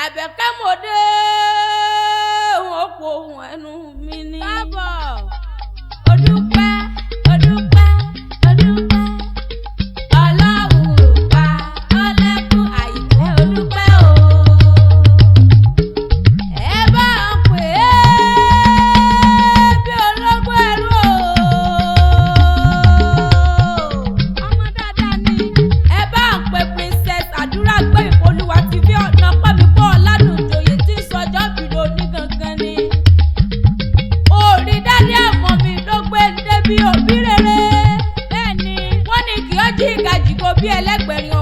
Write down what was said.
Àbẹ̀kẹ́ mo dé, wọn kò ohun ẹnu mi ní. Káàbọ̀. Odúpẹ́, odúpẹ́, odúpẹ́. Ọlọ́run ò pa ọlẹ́kùn àìpẹ́, odúpẹ́ o. Ẹ bá ń pè é bí ológun ẹrú o. Ọmọ dáadáa ni. Ẹ bá ń pe Princess Àdúrà gbé ìpolúwa ti fi ọ̀nà pọ̀mípọ̀ Ọ̀làdùnjoyè tí ń sọjọ́ bìrò ní gangan ni. Orí dádé àmọ́ mi ló gbé débi òbí rere. Bẹ́ẹ̀ni. Wọ́n ní kí ó jí ìgàjìgò bí ẹlẹ́gbẹ̀rin.